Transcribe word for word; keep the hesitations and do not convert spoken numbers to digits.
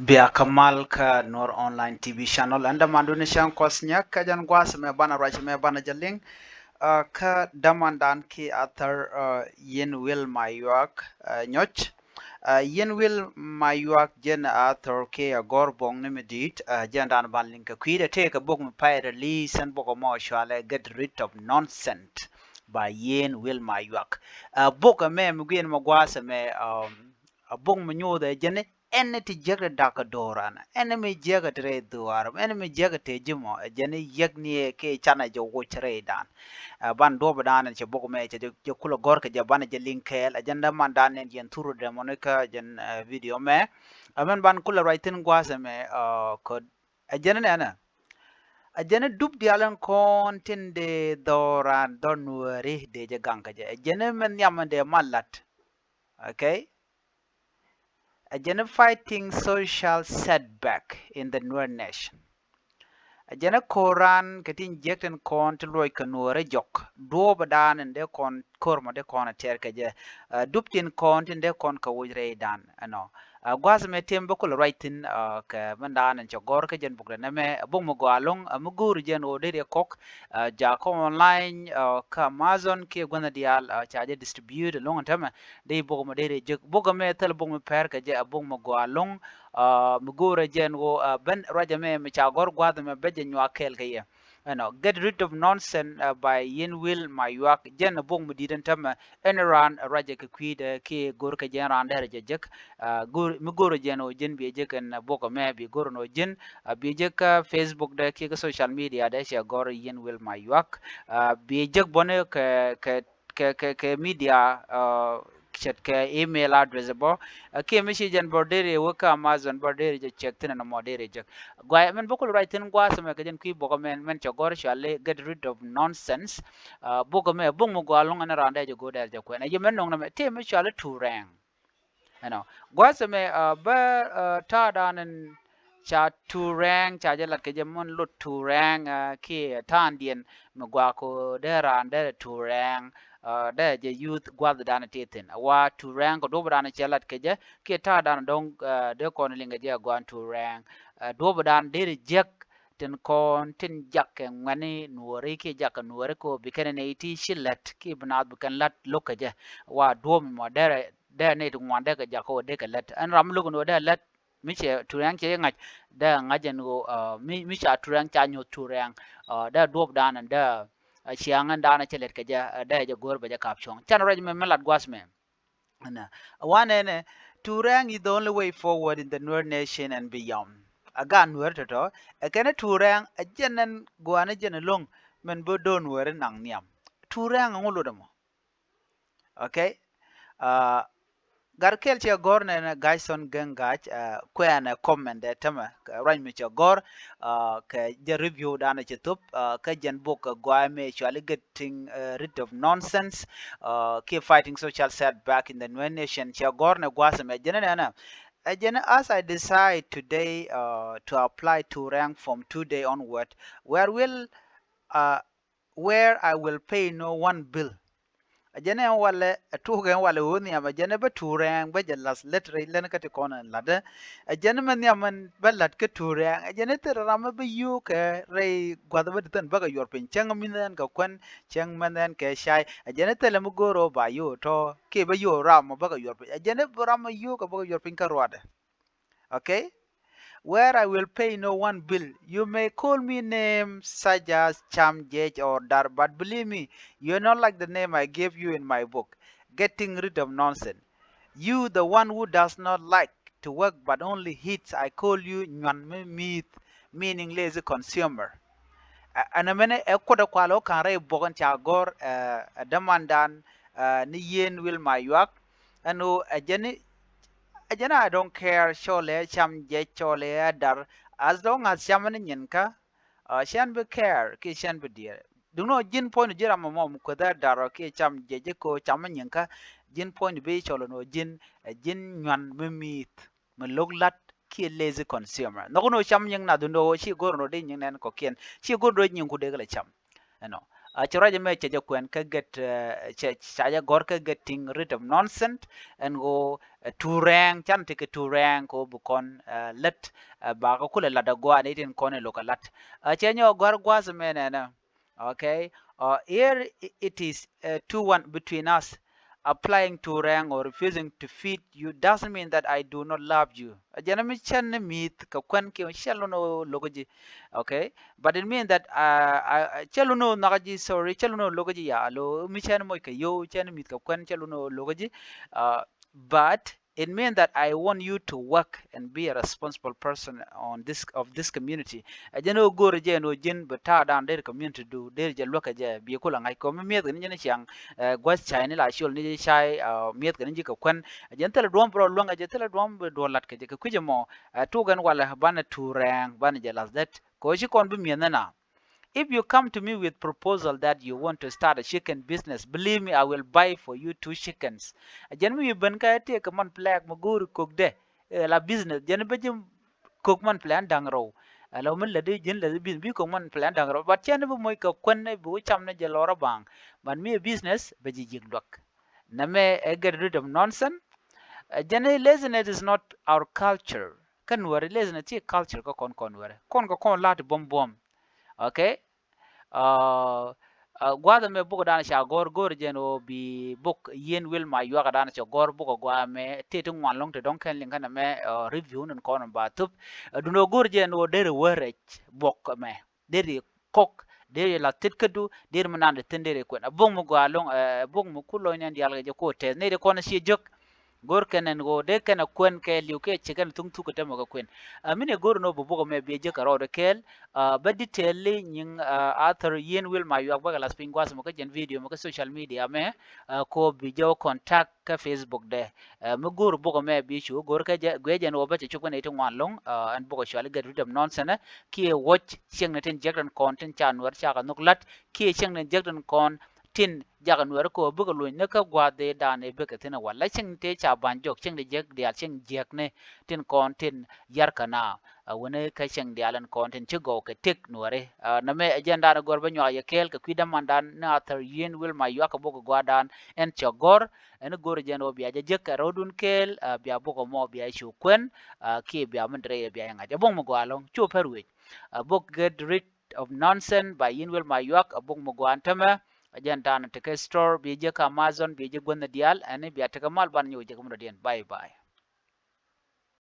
Bia kä mal kä Nuɔr Online T V channel. Ɛn dämandu ni cäŋ kuɔth nyäk kä jɛn gua̱a̱th mɛ banɛ ruac mɛ banɛ jɛ liŋ. Kä dämandan ki athär Yen Wil Mayuak Nyɔc. Yen Wil Mayuak jɛn athör ki agɔr buɔ̱ŋ ni mi di̱i̱t, jɛn dan ban liŋ kɛ kui̱dɛ tëë kɛ bok mi pay release ɛn bok ɛmɔ cualɛ Get Rid of Nonsense by Yen Wil Mayuak. Bok ɛmɛ mi guiɛn mɛ gua̱a̱th ɛmɛ, a bok mi nyothɛ jɛn ɛn ti jiäk ti dakä do̱ran, ɛn mi jiäk ti rɛy dhuaar, ɛn mi jiäk ti ji̱ mɔ, ɛ jɛn yäk ni ɛ kɛ canɛ jɛ woc rɛy dan. Ban duɔp dan cɛ bok mɛ cɛ jɛ kulɛ gɔr kɛ jɛ banɛ jɛ liŋ kɛɛl, ɛ jɛn dämandan nɛn jɛn thur dɛ mɔni kä jɛn video mɛ. Ɛ mɛn ban kulɛ ruac thi̱n gua̱a̱th ɛmɛ, kä ɛ jɛn nɛnɛ. Ɛ jɛn dup diaal in kɔn tin dee dhɔran dhɔ Nuääri dee jɛ gaŋ kɛ jɛ. Ɛ jɛn mɛ nhiam in dee ma lat. Okay? Ɛ jɛn fighting social setback in the Nuer nation. Ɛ jɛn ko̱ran kɛ tin jiäk tin kɔn ti luɔc kɛ Nuäärä jɔk. Duɔɔpdan in dee kɔn ko̱r mɔ dee kɔn a tɛɛr kɛ jɛ. Dup tin kɔn tin dee kɔn kɛ woc rɛydan ɛnɔ. Gua̱a̱th mɛ tëë mi bä kulɛ ruac thi̱n kɛ mɛn dan in cɛ gɔr kä jɛn bok dɛ nɛmɛ, bok mi gɔaa lo̱ŋ mi go̱o̱r jɛn ɣöö deri kɔk. Jakä online kä Amazon kiɛ gua̱n diaal ca jɛ distribute lo̱ŋ in tämɛ. Dee bok mɛ deri jek, bok mɛ thil bok mi pɛr kɛ jɛ, bok mi gɔaa lo̱ŋ mi go̱o̱r jɛn ɣöö ben ruac mɛ mi ca gɔr gua̱a̱th mɛ bɛ jɛ nyuak kɛɛl kɛ yɛ. Ɛnɔ, Get Rid of Nonsense by Yen Wil Mayuak, jɛn bok mi di̱i̱t in tämɛ. Ɛn raan ruacɛ kɛ kui̱dɛ kiɛ go̱r kɛ jɛn raan derɛ jɛ jek. Mi go̱r jɛn ɣöö ji̱n biɛ jek ɛn bok ɛmɛ bi go̱r ɛn ɣöö ji̱n biɛ jek kä Facebook dɛ kiɛ kä social media dɛ cɛ gɔr Yen Wil Mayuak. Biɛ jek bɔni kɛ kɛ kɛ kɛ kɛ media, ce̱tkɛ email address bä. Kiɛ mi ci jɛn bä deri wä kä Amazon bä deri jɛ check thi̱n ɛn mɔ deri jek. Guay mɛn bä kul ruac thi̱n gua̱a̱th mɛ kɛ jɛn kui̱ bok mɛn mɛn cɛ gɔr cuali Get Rid of Nonsense. Bok mɛ bok mi gɔaa lo̱ŋ ɛn raan dee jɛ go̱o̱r dee jɛ kuɛn. Ɛ jɛ mɛn nɔŋ nɛ mɛ tëë mi cuali Turɛŋ. Ɛnɔ, gua̱a̱th mɛ bä ta̱a̱dan in ca Turɛŋ ca jɛ lat kɛ jɛ mɔn lot Turɛŋ kiɛ ta̱a̱ndiɛn mi gua̱a̱k dee raan dee Turɛŋ. Dee jɛ youth gua̱a̱thdan ti thi̱n wa Turɛŋ kɛ duɔpdan cɛ lat kɛ jɛ kiɛ ta̱a̱dan dɔ̱ŋ dee kɔn liŋ kɛ jɛ gua̱a̱n Turɛŋ. Duɔpdan deri jiäk tin kɔn tin jakä ŋuɛ̈ni Nuääri kiɛ jakä Nuääri kɛ ɣöö bi kɛn nɛy ti ci lät kiɛ bi naath bi kɛn la̱t lo̱k kɛ jɛ. Wa duɔ̱ɔ̱p mɔ derɛ dee nɛy ti ŋuan dee kɛ jakä ɣöö dee kɛ lät. Ɛn ram mi lo̱k ni ɣöö dee lät mi cɛ Turɛŋ cɛ ŋa̱c, dee ŋa̱c ɛn ɣöö mi ca Turɛŋ ca nyoth Turɛŋ. Dee duɔ̱ɔ̱pdan ɛn dee ciaŋ ɛn dan cɛ lät kɛ jɛ, dee jɛ go̱o̱r bɛ jɛ kap cuɔ̱ŋ. Can ruac mɛ mi lat gua̱a̱th mɛ. Ɛnɛ, wanɛ nɛ, Turɛŋ is the only way forward in the Nuer nation and beyond. A gaat Nuer tɔ̱tɔ̱ ɛ kɛn Turɛŋ ɛ jɛn ɛn gua̱a̱n ɛ jɛn ɛlɔ̱ŋ mɛn bä do̱n Nuer naŋ nhiam. Turɛŋ ɛŋu lot ɛmɔ. Okay. Gat kɛl cɛ gɔ̱r nɛ nɛ Gacthon Gɛŋ Gac kuɛɛnɛ comment dɛ tämɛ ruac mi cɛ gɔ̱r kɛ jɛ review danɛ cɛ thop kä jɛn bok kɛ guay mɛ cuali Getting Rid of Nonsense kiɛ Fighting Social Setback in the Nuer Nation. Cɛ gɔ̱r nɛ gua̱a̱th mɛ jɛn nɛ nɛ ɛ jɛn, as I decide today to apply Turɛŋ from today onward, where will where I will pay no one bill. Ɛ jɛn ɛ walɛ ɛ tuuk ɛ walɛ ɣöö nhiam ɛ jɛn ɛ bä Turɛŋ bä jɛ la̱th lät rɛy lɛn kä ti kɔn ɛ la̱tdä. Ɛ jɛn ɛ mɛ nhiam ɛn bä la̱t kä Turɛŋ ɛ jɛn ɛ thil ram ɛ bä yio̱o̱kɛ rɛy gua̱th ɛ bä ti thɛn bäkɛ yuɔr piny cäŋ ɛ mi̱n ɛn kɛ kuɛn cäŋ mɛn ɛn kɛ cay. Ɛ jɛn ɛ thilɛ mi go̱o̱r ɣöö ba yio̱o̱ tɔ̱ kiɛ bä yio̱o̱ ram ɛ bäkɛ yuɔr piny. Ɛ jɛn ɛ ram ɛ yio̱o̱kɛ bäkɛ yuɔr piny kä ruaadɛ. Okay? Where I will pay no one bill. You may call me names such as Cham, Jej, or Dar, but believe me, you are not like the name I gave you in my book, Getting Rid of Nonsense. You, the one who does not like to work but only eats, I call you Nyuan Mi Mi̱i̱th, meaning lazy consumer. Ɛ, ɛn ɛmɛnɛ ɛ kuɔt ɛ kual ɔ ka̱n rɛy buɔk ɛn ca gɔ̱r ɛ, ɛ dämandan ɛ, ni Yen Wil Mayuak. Ɛn ɣöö ɛ jɛn ni, ɛ jɛn I don't care, cɔl ɛ Cham, Jej, cɔl ɛ Dar, as long as Cham ni nyinkä, ɛ, cɛn bi care kiɛ cɛn bi diɛɛr. Duŋni ɣöö ji̱n puɔ̱nydu ji̱ ram ɛmɔ mi kueth ɛ Dar ɔ kiɛ Cham, Jej, ji̱ ko̱ Cham ni nyinkä, ji̱n puɔ̱nydu bi cɔl ɛn ɣöö ji̱n ɛ ji̱n Nyuan Mi Mi̱i̱th, mi lo̱k la̱t kiɛ lazy consumer. Nhɔk ni ɣöö Cham nyiŋ nath duŋni ɣöö ci go̱r ni ɣöö dee nyiŋ nɛn kɔ̱kiɛn, ci go̱r ni ɣöö nyiŋku dee kɛ lɛ cam. Ɛnɔ. A cɛ ruac ɛmɛ cɛ jɛ kuɛn kä get, eh, cɛ, ca jɛ gɔr kä getting rid of nonsense. Ɛn ɣöö, eh, tuur rɛɛŋ, can tekɛ tuur rɛɛŋ kɛ ɣöö bi kɔn, eh, lät, eh, bakɛ kulɛ lat a gɔaa ni tin kɔn in lo̱k a lat. A cɛ nyɔk gɔr gua̱a̱th ɛmɛ nɛnɛ. Okay. Uh, here i- it is, uh, two one between us. Applying tuur rɛɛŋ or refusing to feed you doesn't mean that I do not love you. A jɛn mi cɛn ni mi̱i̱th kɛ kuɛn kiɛ cɛ lun ɣöö lo̱k ji̱. Okay. But it means that, uh, I, I- cɛ lun ɣöö nhɔk ji̱, sorry, cɛ lun ɣöö lo̱k ji̱ ya lo mi cɛn moc kɛ yio̱w, cɛn mi̱i̱th kɛ kuɛn, cɛ lun ɣöö lo̱k ji̱. Uh, but it means that I want you to work and be a responsible person on this, of this community. Ɛ jɛn ɣöö go̱o̱rɛ jɛ ɛn ɣöö ji̱n bɛ ta̱a̱ da̱a̱n der community du, der jɛ luäk kɛ jɛ, bi kulɛ ŋa̱c kɛ ɣöö mi mi̱eth kɛ ni ji̱n cäŋ, eh, gua̱th cay ni la ciöl ni ji̱ cay, uh, mi̱eth kɛ ni ji̱ kɛ kuɛn. Ɛ jɛn thilɛ duɔ̱ɔ̱m bi rɔ luäŋ kɛ jɛ, thilɛ duɔ̱ɔ̱m bi duɔ̱ɔ̱r lat kɛ jɛ, kɛ kui̱c ɛmɔ, eh, tuuk ɛn walɛ banɛ tuur rɛɛŋ, banɛ jɛ lath dät. Kɛ ɣöö ci kɔn bi mi̱eth ni na. If you come to me with proposal that you want to start a chicken business, believe me, I will buy for you two chickens. A jɛn mi wi̱i̱ ben kä tëë kɛ man plɛk mi go̱o̱ri kökdɛ, eh, la business, jɛn bä ji̱ kök man plɛn da̱ŋ rɛw. Ɛ la mi lätdi ji̱n lätdi business, bi kök man plɛn da̱ŋ rɛw. But cɛn bi moc kɛ kuɛn, bi wä cam ni jɛ lɔr a baŋ. But mi a business, bɛ ji̱ ji̱k luäk. Nɛmɛ ɛ get rid of nonsense. Ɛ jɛn i̱ laziness is not our culture. Kä Nuäri laziness ti culture kä kɔn kɔn Nuäri. Kɔn kɛ kɔn lat buɔ̱m buɔ̱m. Okay? Uh, uh, gua̱a̱th ɛmɛ buk dan ca gɔ̱r, go̱r jɛn ɣöö bi buk Yieen Wilma Yuak dan ca gɔ̱r, buk gua̱a̱th ɛmɛ tëë ti ŋuan lɔ̱ŋ ti dɔ̱ŋ kɛn liŋ kɛn ɛmɛ, uh, review ni kɔn ba thup. Uh, duundɛ ɣöö go̱r jɛn ɣöö deri wä rɛc buk ɛmɛ. Deri kɔk, deri la thit kädu, deri mi nan di thi̱n deri kuɛn. A buk mi gɔaa lɔ̱ŋ, uh, buk mi ku lɔny ni diaal kɛ jɛ ko tɛth. Neri kɔn cie jek. Go̱r kɛn ɛn ɣöö dee kɛn a kuɛn kɛ li̱w kɛ ci kɛn thuŋ thuk kɛ tämɛ kɛ kuɛn. A, min ɛ go̱r ni ɣöö bi buk ɛmɛ bi jek kɛ rɔɔdɛ kɛɛl. A, bä detail li nyiŋ, a, author Yieen Wilma Yuak bä kɛ lath piny gua̱a̱th mɔ kä jɛn video mɔ kä social media mɛ, a, kɛ ɣöö bi jɛ wä contact kä Facebook dɛ. A, mi go̱r buk ɛmɛ bi cu go̱r kɛ jɛ, guiɛ jɛn ɣöö bä cɛ cop kɛn iti ŋuan lɔ̱ŋ, a, ɛn buk ɛ cuali get rid of nonsense, kiɛ wuɔ̱c cieŋni tin jiäk tin kɔn tin ca Nuäär cakɛ nhök la̱t, kiɛ cieŋni jiäk tin kɔn tin jakä Nuäärä kɛ ɣöö bikɛ luny ni kä gua̱a̱th dee dan ëë bikɛ thi̱n ɛ wal. La cieŋ tëë ca ba̱ny jɔk, cieŋ ti jiäk diaal, cieŋ jiäkni tin kɔn tin yarkɛ na, a, wäni kä cieŋ diaal ɛn kɔn tin ci gɔw kɛ tëk Nuääri. A, nɛmɛ ɛ jɛn dan ɛ gɔ̱r bä nyuak yɛ kɛɛl kɛ kui̱ dämandan ni author Yieen Wilma Yuak kɛ buk ɛ gua̱a̱r dan ɛn cɛ gɔ̱r, ɛn go̱r jɛn ɣöö bia jɛ jek kɛ rɔ̱dun kɛɛl, a, bia buk ɛmɔ bia cu kuɛn, a, kiɛ bia mi dee rɛy bia jɛ ŋa̱c. Ɛ buk mi gɔaa lɔ̱ŋ, cu pär wec. A, buk get rid of nonsense by Yieen Wilma Yuak, a buk mi gɔaa ɛn tämɛ. A jɛn dan tekɛ store, bi jek kä Amazon, bi jek guänh diaal, ɛn bia tekɛ mal ban nyɔk jek mi dɔ̱diɛn. Bye bye.